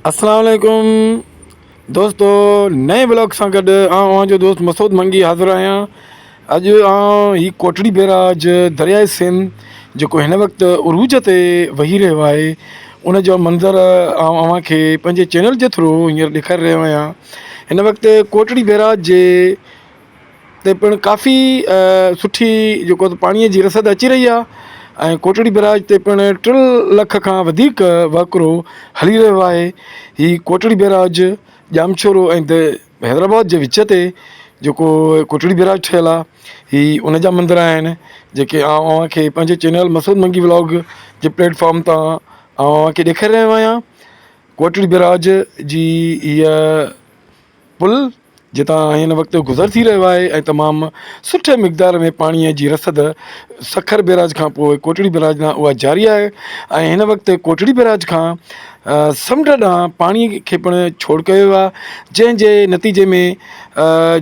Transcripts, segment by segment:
اسلام عليڪم دوستو نئين بلاگ سان گڏ آئون اوهان جو دوست مسعود منگي حاضر آهيان اڄ آئون هي ڪوٽڙي بيراج درياء سنڌ جيڪو هن وقت عروج تي وهي رهيو آهي ان جو منظر آئون اوهان کي پنهنجي چينل جي ٿرو هينئر ڏيکاري رهيو آهيان هن وقت ڪوٽڙي بيراج جي تي پڻ ڪافي سٺي جيڪو آهي پاڻي جي رسد اچي رهي آهي ۽ ڪوٽڙي بئراج تي پڻ ٽن لک کان وڌيڪ وهڪرو هلي رهيو آهي هي ڪوٽڙي بئراج ڄامشورو ۽ حيدرآباد جي وچ تي جيڪو ڪوٽڙي بئراج ٺهيل آهي هي ان جا مندر آهن جيڪي آئون اوهان کي پنهنجي چينل مسعود منگي ولاگ جي پليٽ فارم تان آئون اوهان کي ڏيکاري رهيو آهيان ڪوٽڙي بئراج جي هيء پل جتان هن وقت گذر ٿي رهيو آهي ۽ تمام سٺي مقدار ۾ پاڻي جي رسد سکر بيراج کان پوء ڪوٽڙي بيراج ڏانهن اها جاري آهي ۽ هن وقت ڪوٽڙي بيراج کان سمنڊ ڏانهن پاڻي کي پڻ ڇوڙ ڪيو ويو آهي جنهن جي نتيجي ۾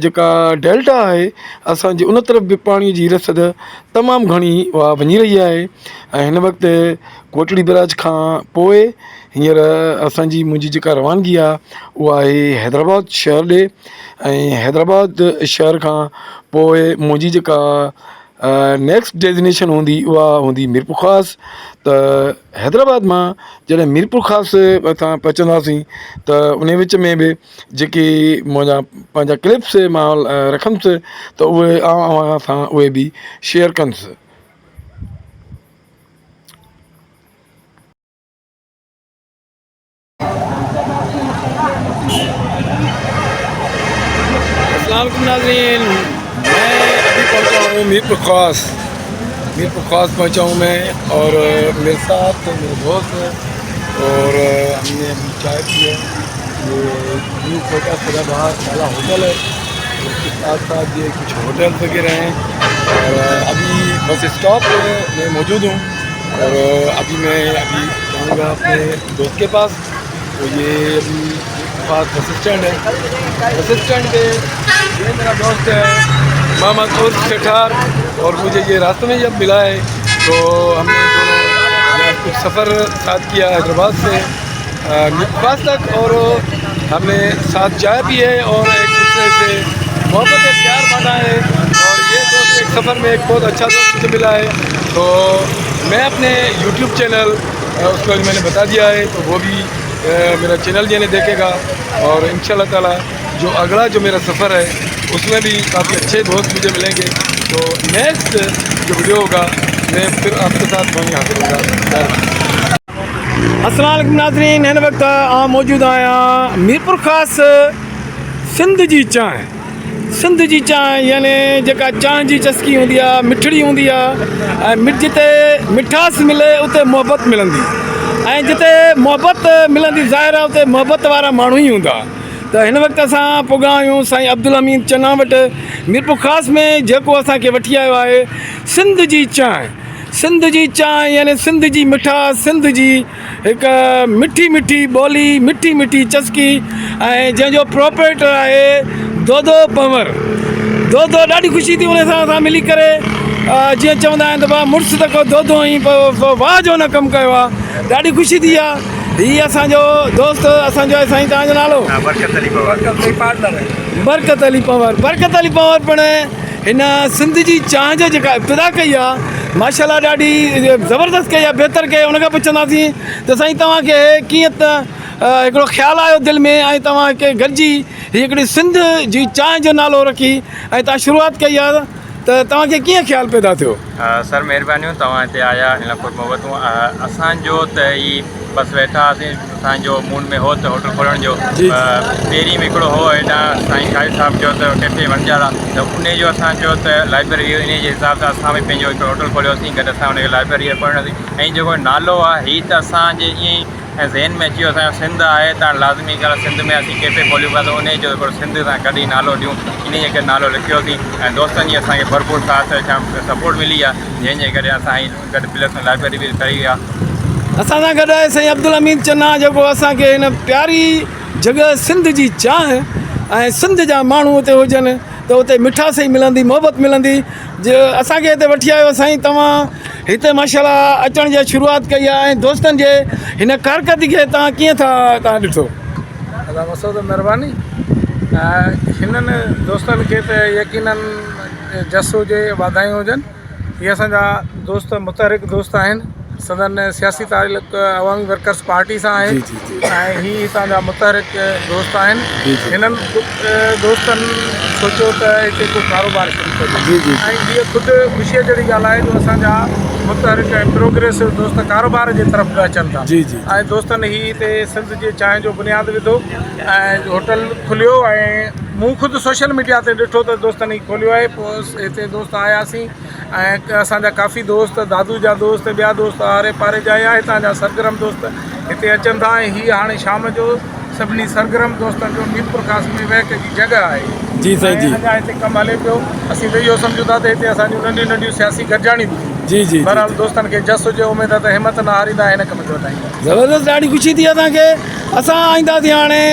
جيڪا ڊيلٽا آهي اسانجي ان طرف به پاڻي جي رسد تمام گهڻي اها وڃي رهي آهي ۽ هن وقت ڪوٽڙي بيراج کان پوء هينئر اسان جي منهنجي جيڪا روانگي آهي اها آهي حيدرآباد شهر ڏي ۽ حيدرآباد شهر کان پوء منهنجي جيڪا نيڪسٽ ڊيزينيشن هوندي اها هوندي ميرپورخاص ته حيدرآباد مان جڏهن ميرپورخاص اسان پهچنداسين ته ان وچ ۾ به جيڪي منهنجا پنهنجا ڪلپس مان رکندس ته اهي آئون اوهان سان اهي به شيئر ڪندس. السلام علیکم ناظرین میں ابھی پہنچا ہوں میرپور خاص میرپور خاص پہنچا ہوں میں اور میرے ساتھ میرے دوست ہیں اور ہم نے ابھی چائے پی ہے یہ نیو کوئٹہ سدا بہار کالا ہوٹل ہے اس کے ساتھ ساتھ یہ کچھ ہوٹل وغیرہ ہیں اور ابھی بس اسٹاپ میں موجود ہوں اور ابھی میں ابھی جاؤں گا اپنے دوست کے پاس تو یہ ابھی پاس بس اسٹینڈ ہے بس اسٹینڈ پہ یہ میرا دوست ہے محمد عرف سٹھار اور مجھے یہ راستے میں جب ملا ہے تو ہم نے دونوں کچھ سفر ساتھ کیا حیدرآباد سے پاس تک اور ہم نے ساتھ چائے پی ہے اور ایک دوسرے سے محبت پیار بانٹا ہے اور یہ دوست ایک سفر میں ایک بہت اچھا دوست مجھے ملا ہے تو میں اپنے یوٹیوب چینل اس کو میں نے بتا دیا ہے تو وہ بھی میرا چینل جنہیں دیکھے گا اور ان شاء اللہ تعالیٰ جو اگلا جو میرا سفر ہے اس میں بھی کافی اچھے دوست مجھے ملیں گے تو نیکسٹ جو ویڈیو ہوگا میں پھر آپ کے ساتھ وہیں حاضر ہوگا۔ السلام عليڪم ناظرين هن وقت آئون موجود آهيان ميرپورخاص سنڌ جي چانهه سنڌ جي چانهه يعني جيڪا چانهه جي چسڪي هوندي آهي مٺڙي هوندي آهي ۽ جتي مٺاس ملي اتي محبت ملندي ۽ جتي محبت ملندي ظاهر آهي اتي محبت وارا ماڻهو ئي هوندا ته هن وقت اسان پڳا آهيون سائين عبدالحميد چنا وٽ ميرپورخاص ۾ جيڪو اسان کي وٺي آيو آهي سنڌ جي چانهه سنڌ جي چانهه يعني سنڌ جي مٺاس، سنڌ جي هڪ مٺي مٺي ٻولي، مٺي مٺي چسڪي ۽ جنهن جو پروپريٽر آهي دودو پنور. دودو ڏاڍي خوشي ٿي ان سان اسان ملي ڪري جيئن چوندا آهن ته ڀاء مڙس ته ڪو دودو آهين پر واهه جو هن ڪم ڪيو آهي ڏاڍي خوشي ٿي آهي هي اسان جو دوست اسان جو آهي سائين توهان جو نالو؟ برڪت علي پنور. برڪت علي پنور برڪت علي پنور پڻ هن سنڌ جي چانهه جي جيڪا ابتدا ڪئي آ ماشاء الله ڏاڍي زبردست ڪئي آ بهتر ڪئي ان کان پڇنداسين ته سائين توهان کي ڪيئن ته هڪڙو خيال آيو دل ۾ ۽ توهان هڪ گڏجي هي هڪڙي سنڌ جي چانهه جو نالو رکي ۽ توهان شروعات ڪئي آ ته توهان کي ڪيئن خيال پيدا ٿيو؟ سر مهربانيون توهان هتي آيا ان لاء خوب محبتون اسان جو ته هي بس ويٺا هئاسين اسان جو موڊ ۾ هو ته هوٽل کولڻ جو پهرين به هڪڙو هو هيڏانهن سائين شاهد صاحب چيو ته ڪيفي وڻجارا ته ان جو اسان چيو ته لائبريري ان جي حساب سان اسان به پنهنجو هڪڙو هوٽل کوليوسين گڏ اسان ان کي لائبريري کوليوسين ۽ جيڪو نالو آهي هي ته اسان جي ائين ئي ۽ ذهن ۾ اچي ويو اسان جو سنڌ آهي ته هاڻي لازمي ڳالهه سنڌ ۾ اسين ڪيفي کوليون پيا ته انهي جو هڪڙو سنڌ سان گڏ ئي نالو ڏيون انهي جي ڪري نالو لکيوسين ۽ دوستن جي اسان کي ڀرپور ساٿ ۽ سپورٽ ملي آهي جنهن جي ڪري اسان هي گڏ پلس ۾ لائبريري به ڪئي آهي. اسان سان گڏ آهي سائين عبدالحميد چنا جيڪو اسان کي هن پياري جڳهه سنڌ جي چانهه ۽ سنڌ جا ماڻهو اتي هجن. ته اتي مٺاس ئي ملندي محبت ملندي جي اسان کي هتي وٺي آيو سائين توهان هتي ماشاءالله اچڻ جي شروعات ڪئي آهي ۽ دوستن جي هن ڪارڪردگي کي توهان ڪيئن ٿا توهان ڏٺو. ادا مسعود مهرباني هنن دوستن کي ته يقينن جس هجي واڌايون هجن هي اسان جا دوست متحرڪ دوست آهن سندن سياسي تعلق عوامي ورڪرس پارٽي سان آهي ۽ هي هتان جا متحرڪ دوست آهن هنن دوستن سوچيو ته هتي ڪو ڪاروبار شروع ڪجي ۽ هيء خود خوشيء جهڙي ڳالهه آهي جو اسان جا متحرڪ ۽ پروگريسو دوست ڪاروبار جي طرف به اچن ٿا ۽ دوستن هي هتي سنڌ جي چانهه جو بنياد وڌو ۽ هوٽل کليو ۽ مون خود سوشل ميڊيا تي ڏٺو ته دوستن هي کوليو آهي پوء هتي دوست آياسين ۽ اسان جا ڪافي دوست دادو جا دوست ٻيا دوست آري پاري جا يا هتان جا سرگرم دوست هتي اچن ٿا ۽ هي هاڻي شام جو سڀني سرگرم دوستن جو ميرپورخاص ۾ ويهڪ جي جڳهه آهي جي سائين جي ۽ اڃا هتي ڪم هلي پيو اسين ته اهو سمجهون ٿا ته هتي اسان جون ننڍيون ننڍيون سياسي گڏجاڻيون به ٿينديون جي جي بهرحال دوستن کي جس هجي اميد آهي ته همت نه هاريندا ۽ هن ڪم کي وڌائيندا. زبردست ڏاڍي خوشي ٿي اسان کي اسان آئينداسين هاڻي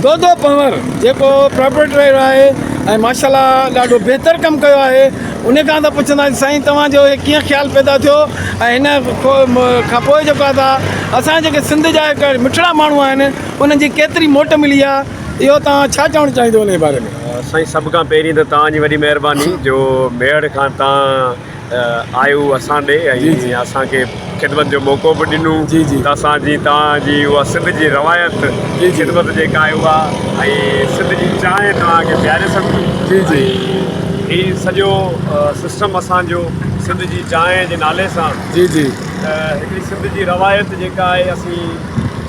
دودو پنور جيڪو پراپريٽر آهي ۽ ماشاءالله ڏاڍو بهتر ڪم ڪيو آهي ان کان ته پڇنداسين سائين توهان جو هي ڪيئن خيال پيدا ٿيو ۽ هن کان پوء جيڪو آهي اسان جيڪي سنڌ جا هڪ مٺڙا ماڻهو آهن انهن جي ڪيتري موٽ ملي آهي اهو توهان ڇا چوڻ چاهيندو ان جي باري ۾. سائين سڀ کان پهرين ته توهان جي وڏي مهرباني جو ميهڙ کان توهان آيو اسان ڏي ۽ اسان کي خدمت جو موقعو به ڏنو ته اسان جي توهان جي اها سنڌ جي روايت خدمت جيڪا آهي اها ۽ سنڌ جي چانهه توهان کي پياري سگهون ۽ هي سڄو سسٽم اسان جو سنڌ جي چانهه جي نالي سان ته هڪڙي سنڌ جي روايت جيڪا آهي اسين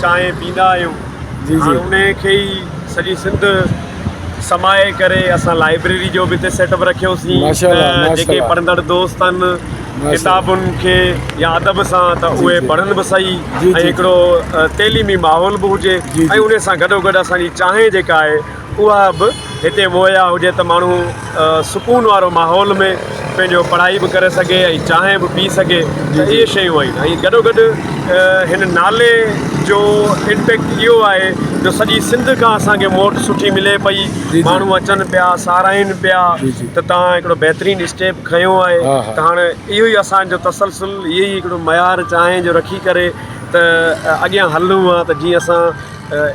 چانهه پيندا آهيون هاڻ انهي کي ئي سڄي سنڌ سمائي ڪري اسان لائبريري جو به هتي سيٽ اپ رکيوسين ته جيڪي پڙهندڙ دوست آهن ڪتابن کي يا ادب سان ته اهي پڙهن به سهي ۽ هڪڙو تعليمي ماحول به هجي ۽ ان سان گڏو گڏ اسان جي چانهه جيڪا آهي اها به هتي مهيا هجي ته ماڻهو سڪون وارو ماحول ۾ پنهنجو پڙهائي به ڪري سگهي ۽ چانهه به پي سگهي ته اهي شيون آهن ۽ گڏو گڏ هن نالي جو امپيڪٽ اهو آهي جو سڄي سنڌ کان اسانکي موٽ سٺي ملي پئي ماڻهو اچن پيا ساراهين پيا ته توهان هڪڙو بهترين اسٽيپ کنيو آهي ته هاڻي اهو ئي اسانجو تسلسل اهو ئي هڪڙو معيار چانهه جو رکي ڪري ته اڳيان هلون ها ته جيئن اسان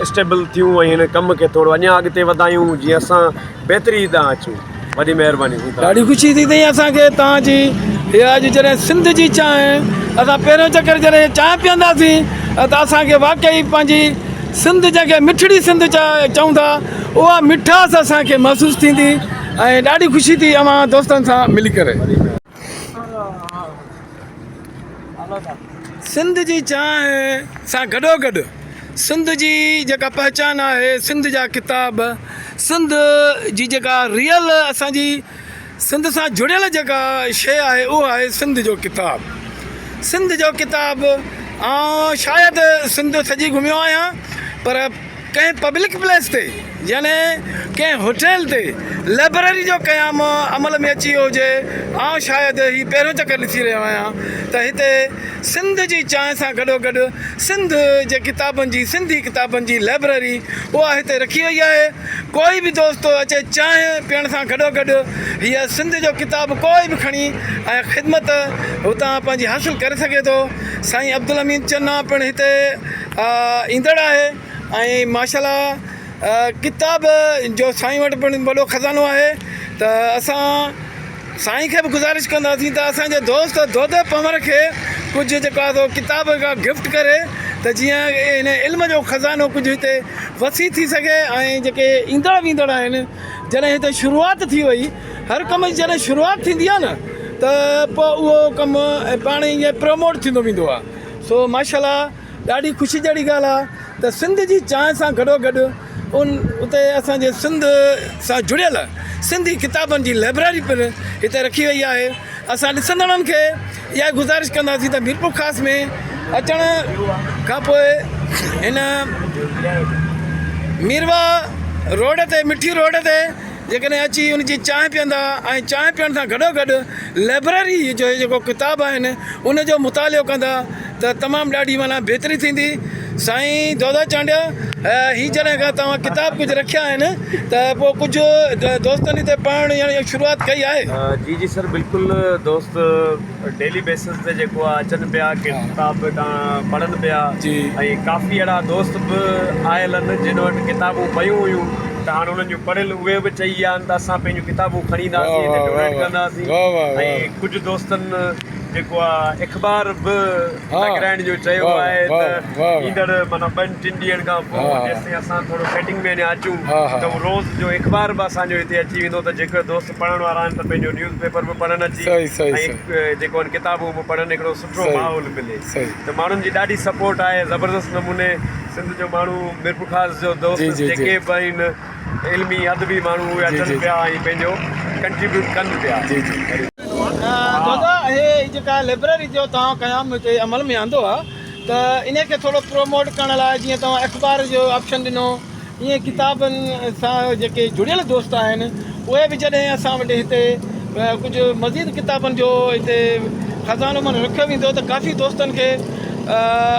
اسٽيبل ٿيون ۽ هن ڪم کي ٿورو اڃا اڳتي وڌايون جيئن اسان بهتري ڏانهن اچون وڏي مهرباني سائين توهان ڏاڍي خوشي ٿي ٿئي اسان کي توهان جي هي اڄ جڏهن سنڌ جي چانهه اسان پهريون چڪر جڏهن چانهه پيئنداسين ته اسان کي واقعي پنهنجي سنڌ جنهن کي مٺڙي سنڌ چئون ٿا اها مٺاس اسان کي محسوس ٿيندي ۽ ڏاڍي خوشي ٿي اوهان دوستن سان ملي ڪري. سنڌ جي چانهه سان گڏوگڏ سنڌ جي جيڪا پهچان آهي سنڌ جا ڪتاب سنڌ جي جيڪا ريئل اسان جي سنڌ سان جڙيل جيڪا شيء آهي اهو آهي سنڌ جو ڪتاب سنڌ جو ڪتاب آئون شايد سنڌ سڄي گهميو آهيان پر ڪنهن پبلڪ پليس تي يعني ڪنهن هوٽل تي لئبرري جو قيام عمل ۾ اچي ويو هجي آئون شايد هي پهريون چڪر ڏسي رهيو آهيان ته هتي سنڌ جي چانهه سان گڏوگڏ سنڌ جي ڪتابن جي سنڌي ڪتابن جي لئبرري اها هتي رکي وئي آهي ڪوئي به دوست اچي چانهه پيئڻ سان گڏوگڏ هيء سنڌ جو ڪتاب ڪوئي به کڻي ۽ خدمت هتان پنهنجي حاصل ڪري سگهي ٿو سائين عبدالحميد چنا پڻ هتي ايندڙ آهي ۽ ماشاء الله ڪتاب جو سائين وٽ پڻ وڏو خزانو آهي ته اسان سائين کي به گذارش ڪنداسين ته اسان جي دوست دودي پنور کي ڪجهه جيڪو آهي سو ڪتاب گفٽ ڪري ته جيئن هن علم جو خزانو ڪجهه هتي وسيع ٿي سگهي ۽ جيڪي ايندڙ ويندڙ آهن جڏهن هتي شروعات ٿي وئي هر ڪم جي جڏهن شروعات ٿيندي آهي نه ته پوء اهو ڪم پاڻ ئي پروموٽ ٿيندو ويندو آهي سو ماشاء الله ڏاڍي خوشي جهڙي ڳالهه آهي ته سنڌ جي چانهه سان گڏو گڏ ان اتي اسان جي سنڌ سان جڙيل سنڌي ڪتابن جي لئبرري پڻ هتي رکي وئي آهي اسان ڏسندڙن کي اها ئي گذارش ڪنداسين ته ميرپورخاص ۾ اچڻ کان پوء هن ميرواهه روڊ تي مٺي روڊ تي جيڪڏهن اچي ان جي چانهه پيئندا ۽ چانهه پيئڻ سان گڏو گڏ لئبرري جو جيڪو ڪتاب آهن ان جو مطالعو ڪندا ته تمام ڏاڍي معنيٰ بهتري ٿيندي. سائين دودا چانڊيا هي جڏهن کان توهان ڪتاب ڪجهه رکيا آهن ته پوء ڪجهه دوستن هتي پڙهڻ يعني شروعات ڪئي آهي؟ جي جي سر بلڪل دوست ڊيلي بيسس تي جيڪو آ اچن پيا ڪتاب تان پڙهن پيا ۽ ڪافي اهڙا دوست به آيل آهن جن وٽ ڪتابون پيون هيون ته هاڻ انهن جون پڙهيل اهي به چئي ويا آهن ته اسان پنهنجون ڪتابون کڻي اينداسين هتي ڊونيٽ ڪنداسين ۽ ڪجهه دوستن جيڪو آ اخبار به لڳرائڻ جو چيو آهي ته ايندڙ معنيٰ ٻن ٽن ڏينهن کان پوء جيستائين اسان ٿورو سيٽنگ ۾ اڃا اچون ته هو روز جو اخبار به اسان جو هتي اچي ويندو ته جيڪي دوست پڙهڻ وارا آهن ته پنهنجو نيوز پيپر به پڙهن اچي ۽ جيڪو آهن ڪتابون به پڙهن هڪڙو سٺو ماحول ملي ته ماڻهن جي ڏاڍي سپورٽ آهي زبردست نموني سنڌ جو ماڻهو ميرپورخاص جو دوست جيڪي به آهن علمي ادبي ماڻهو اهي اچن پيا ۽ پنهنجو ڪنٽريبيوٽ ڪن پيا. دادا هي جيڪا لئبرري جو توهان قيام هتي عمل ۾ آندو آ ته انهي کي ٿورو پروموٽ ڪرڻ لاء جيئن توهان اخبار جو آپشن ڏنو ايئن ڪتابن سان جيڪي جڙيل دوست آهن اهي به جڏهن اسان وٽ هتي ڪجهه مزيد ڪتابن جو هتي خزانو من رکيو ويندو ته ڪافي دوستن کي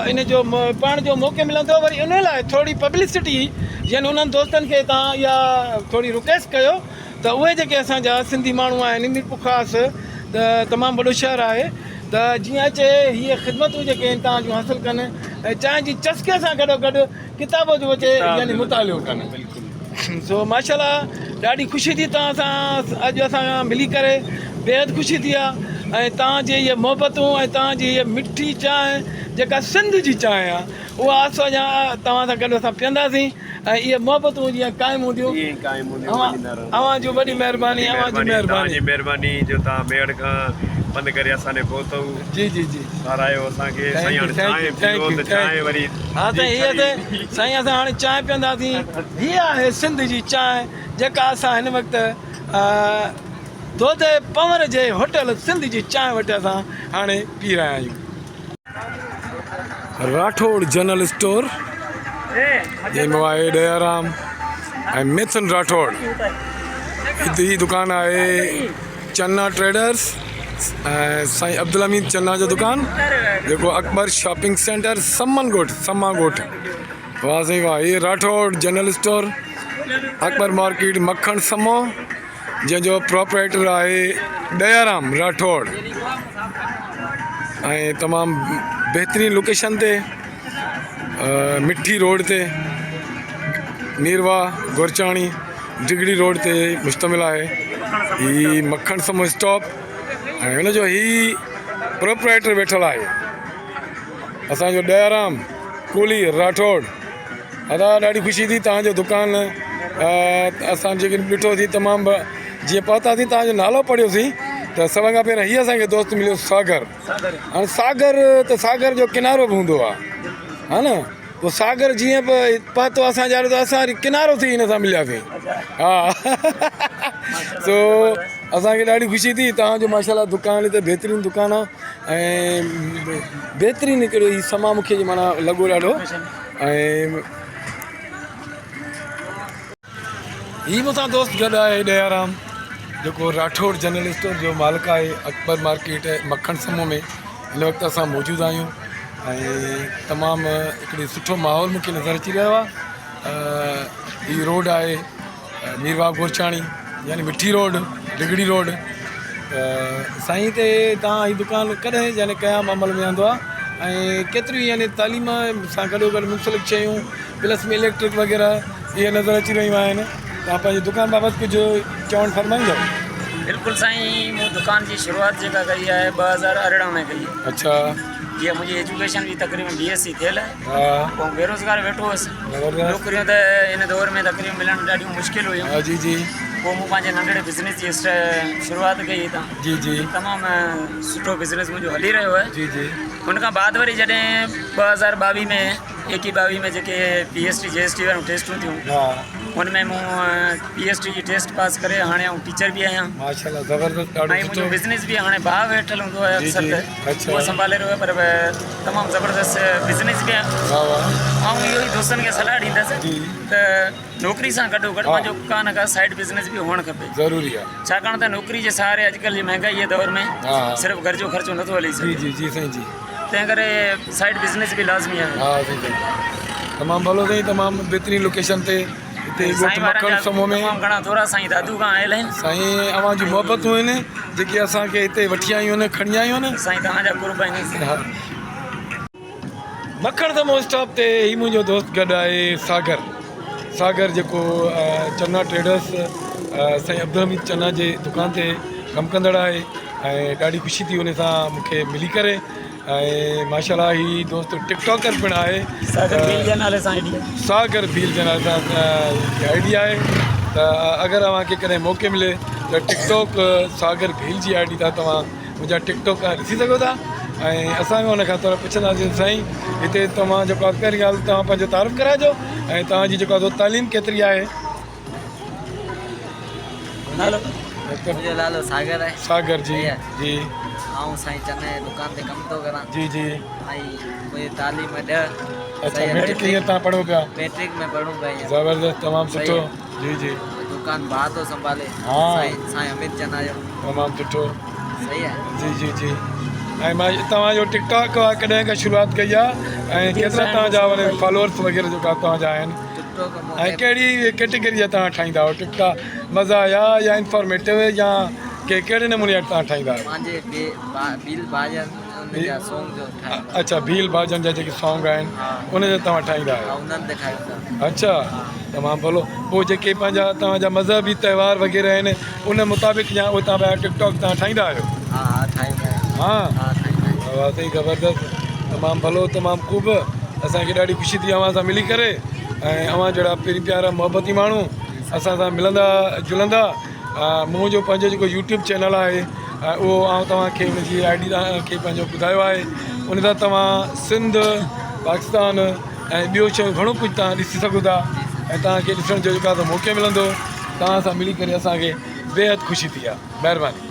ان جو پڙهڻ جو موقعو ملندو وري انهي لاء ٿوري پبلسٽي يعني انهن دوستن کي توهان اها ٿوري رڪويسٽ ڪيو ته اهي جيڪي اسان جا سنڌي ماڻهو آهن ميرپورخاص ته تمام وڏو شهر آهي ته جيئن اچي هي خدمتون جيڪي آهن توهان جون حاصل ڪن ۽ چانهه جي چسڪي سان گڏو گڏ ڪتاب جو اچي يعني مطالعو ڪن سو ماشاء الله ڏاڍي خوشي ٿي توهان سان اڄ اسان ملي ڪري بيحد خوشي ٿي آهي ۽ توهان جي هي محبتون ۽ توهان جي هي مٺي چانهه جيڪا سنڌ جي چانهه آهي اها اسان جا توهان سان گڏ اسان پيئنداسين ۽ اهي محبتون جيئن قائم هونديون ايئن قائم هونديون مڃيندا رهندا. اوهان جون وڏي مهرباني اوهان جي مهرباني. توهان جي مهرباني جو توهان ميهڙ کان پنڌ ڪري اسان ڏي پهتؤ. جي جي جي. ساراهيو اسان کي سائين هاڻي چانهه پيئو ته چانهه وري ها سائين هي ته سائين اسان هاڻي چانهه پيئنداسين هي آهي سنڌ جي چانهه جيڪا اسان هن وقت دودي پنور جي هوٽل سنڌ جي چانهه وٽ اسان هاڻي پي رهيا آهيون. راٺوڙ جنرل اسٽور جنهن ۾ آهي ڏيارام ۽ ميٿن راٺوڙ هتي هي دڪان آهي چنا ٽريڊرس ۽ سائين عبدالحميد چنا جو دڪان جيڪو اڪبر شاپنگ سينٽر سمن ڳوٺ سما ڳوٺ واهه سائين واهه هي Rathore general store Akbar market Makhan Samo جنهن جو پراپرائيٽر آهي ڏيارام راٺوڙ ۽ تمام بهترين لوڪيشن تي مٺي روڊ تي ميرواهه گورچاڻي ڊگهڙي روڊ تي مشتمل آهي هي مکڻ سمو اسٽاپ ۽ هن جو هي پراپرائيٽر ويٺل آهي اسانجو ڏيارام ڪولهي راٺوڙ ادا ڏاڍي خوشي ٿي توهان جو دڪان اسان جيڪي ڏٺوسين تمام جيئن پهتاسين توهان جو نالو پڙهيوسين ته سڀ کان پهريان هي اسان کي دوست مليو ساگر هاڻي ساگر ته ساگر جو ڪنارو به هوندو آهي ها نه پوء ساگر جيئن به پهتو اسان جي ته اسان وري ڪنارو ٿي هن سان ملياسين ها سو اسان کي ڏاڍي خوشي ٿي توهان جو ماشاء الله دڪان هتي بهترين دڪان آهي ۽ بهترين هڪڙو هي سما مونکي معنيٰ لڳو ڏاڍو ۽ هي مون سان دوست گڏ آهي ڏيارام جيڪو راٺوڙ جنرل اسٽور جو مالڪ آهي اڪبر مارڪيٽ مکڻ سمو ۾ هن وقت اسان موجود آهيون ۽ تمام هڪڙي سٺو ماحول مونکي نظر اچي رهيو آهي هي روڊ آهي ميرواهه گورچاڻي يعني مٺي روڊ ڊگهڙي روڊ ته سائين هتي توهان هي دڪان ڪڏهن يعني قيام عمل ۾ آندو آهي ۽ ڪيتريون يعني تعليم سان گڏو گڏ منسلڪ شيون پلس ۾ اليڪٽرڪ وغيره اهي نظر اچي رهيون آهن توهان پنهنجي دڪان بابت ڪجهه چوڻ فرمائيندو. بلڪل سائين مون دڪان جي شروعات جيڪا ڪئي آهي 2018 ۾ ڪئي اڇا جيئن منهنجي ايجوڪيشن به تقريبن بي ايس سي ٿيل آهي ها پوء بيروزگار ويٺو هوس نوڪريون ته ان دور ۾ تقريبن ملڻ ڏاڍيون مشڪل هيون ها جي جي پوء مون پنهنجي ننڍڙي بزنس جي شروعات ڪئي هتان جي جي تمام سٺو بزنس منهنجو هلي رهيو آهي جي جي ان کان بعد وري جڏهن 2022 ۾ ايڪي ٻاويهه ۾ جيڪي P S T G S T واريون ٽيسٽون ٿيون ها ان ۾ مون پي ايس ٽي جي ٽيسٽ پاس ڪري هاڻي آئون ٽيچر به آهيان ماشاءالله زبردست ڏاڍو ۽ منهنجو سٺو بزنس به هاڻي ڀاء ويٺل هوندو آهي جي اڪثر جي ته اڇا اهو سنڀالي رهيو آهي پر تمام زبردست بزنس به آهي واهه واهه آئون اهو ئي دوستن کي صلاح ڏيندس جي ته نوڪري سان گڏو گڏ ها پنهنجو ڪا نه ڪا سائيڊ بزنس به هئڻ کپي ضروري آهي ڇاڪاڻ ته نوڪري جي سهاري اڄڪلهه جي مهنگائي جي دور ۾ ها ها صرف گهر جو خرچو نٿو هلي جي سگهي جي جي سائين جي. تنهن ڪري سائيڊ بزنس به لازمي آهي. ها سائين سائين تمام ڀلو سائين تمام بهترين لوڪيشن تي هتي ڳوٺ سائين وارن مکڻ جا سمو ۾ تمام گهڻا ٿورا سائين دادو کان آيل آهن. سائين اوهان جون محبتون آهن جيڪي اسان کي هتي وٺي آيون آهن کڻي آيون آهن. سائين توهان جا قرب آهن. ها مکڻ سمو اسٽاپ تي هي منهنجو دوست گڏ آهي ساگر ساگر جيڪو چنا ٽريڊرس سائين عبدالحميد چنا جي دڪان تي ڪم ڪندڙ آهي ۽ ڏاڍي خوشي ٿي ان سان مون کي ملي ڪري ۽ ماشاء الله هي دوست ٽڪ ٽاڪر پڻ آهي ساگر ڀيل جي نالي سان I D ساگر ڀيل جي نالي سان I D آهي ته اگر اوهان کي ڪڏهن موقعو ملي ته ٽڪ ٽاڪ ساگر ڀيل جي I D تان توهان منهنجا ٽڪ ٽاڪ ڏسي سگهو ٿا ۽ اسان به ان کان ٿورو پڇنداسين سائين هتي توهان جيڪو آهي پهرين ڳالهه توهان پنهنجو تعارف ڪرائجو ۽ توهان جي جيڪو آهي تعليم ڪيتري آهي نالو منهنجو نالو ساگر آهي. ساگر جي جي. آئون سائين چني جي دڪان تي ڪم ٿو ڪران. جي جي. ۽ منهنجي تعليم 10. اچھا ميٽرڪ ڪيئن تان پڙهو پيا؟ ميٽرڪ ۾ پڙهون پيا هينئر. زبردست تمام سٺو جي جي. دڪان ڀاء ٿو سنڀالي. ها. سائين سائين اميت چنا جو. تمام سٺو. صحيح آهي. جي جي جي ۽ مان توهان جو ٽڪ ٽاڪ ڪڏهن کان شروعات ڪئي آهي ۽ ڪيترا توهان جا فالوورس وغيره جيڪا توهان جا آهن؟ ۽ ڪهڙي ڪيٽيگري جا توهان ٺاهيندا آهيو ٽڪ ٽاڪ مزاحيه يا انفارميٽو يا ڪي ڪهڙي نموني جا توهان ٺاهيندا آهيو؟ اڇا ڀيل ڀاڄن جا جيڪي سانگ آهن ان جا توهان ٺاهيندا آهيو اڇا تمام ڀلو پوء جيڪي پنهنجا توهان جا مذهبي تهوار وغيره آهن ان مطابق يا اهي توهان ٽڪ ٽاڪ توهان ٺاهيندا آهيو ها واقعي زبردست تمام ڀلو تمام خوب اسان کي ڏاڍي خوشي ٿي اوهان سان ملي ڪري ۽ اوهان جهڙا پرين پيارا محبتي ماڻهو اسان سان ملندا جلندا منهنجو پنهنجو جيڪو يوٽيوب چينل آهي اهو آئون توهان کي ان جي I D توهان کي پنهنجو ٻڌايو آهي ان سان توهان سنڌ پاڪستان ۽ ٻيو شيون گهڻو ڪجهه توهان ڏسي سگهو ٿا ۽ توهان کي ڏسڻ جو جيڪو آهي موقعو ملندو توهان سان ملي ڪري اسان کي بيحد خوشي ٿي آهي مهرباني.